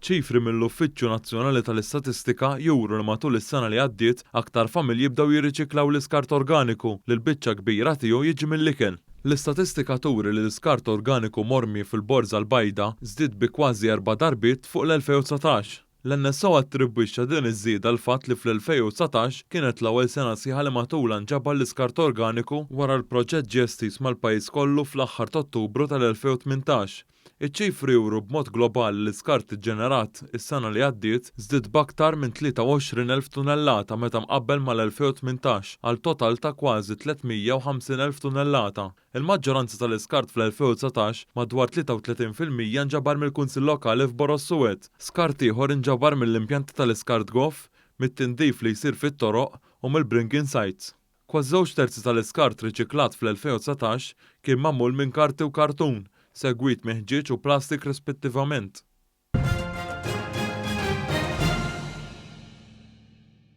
Ċifri mill-Uffiċċju Nazzjonali tal-Istatistika juru li matul is-sena li għaddiet aktar familji bdew jirriċiklaw l-iskart organiku li l-biċċa kbira tiegħu jiġi mill-ikel. L-istatistika turi li l-iskart organiku mormi fil-borża l-bajda żdied bi kważi erba' darbiet fuq l-2019. L-NSO attribwixxa din iż-żieda għall-fatt li fl-2019 kienet l-ewwel sena sħiħa li matulha nġabar l-iskart organiku wara l-proġett ġie estiż mal-pajjiż kollu fl-aħħar t'Ottubru tal-2018. Iċ-ċifri juru b'mod globali li l-iskart iġġenerat is-sena li għaddiet żdied b'aktar minn 23,000 tunnellata meta mqabbel mal-2018 għal total ta' kważi 350,000 tunnellata. Il-maġġoranza tal-iskart fl-2019, madwar 33%, nġabar mill-Kunsill Lokali f'Boroż Suwed. Skart ieħor inġabar mill-impjanti tal-iskart goff, mit-tindif li jsir fit-toroq u mill-bringing sites. Kważi żewġ terzi tal-iskart riċiklat fl-2019 kien magħmul minn karti u kartun, segwit minn ħġieġ u plastik rispettivament.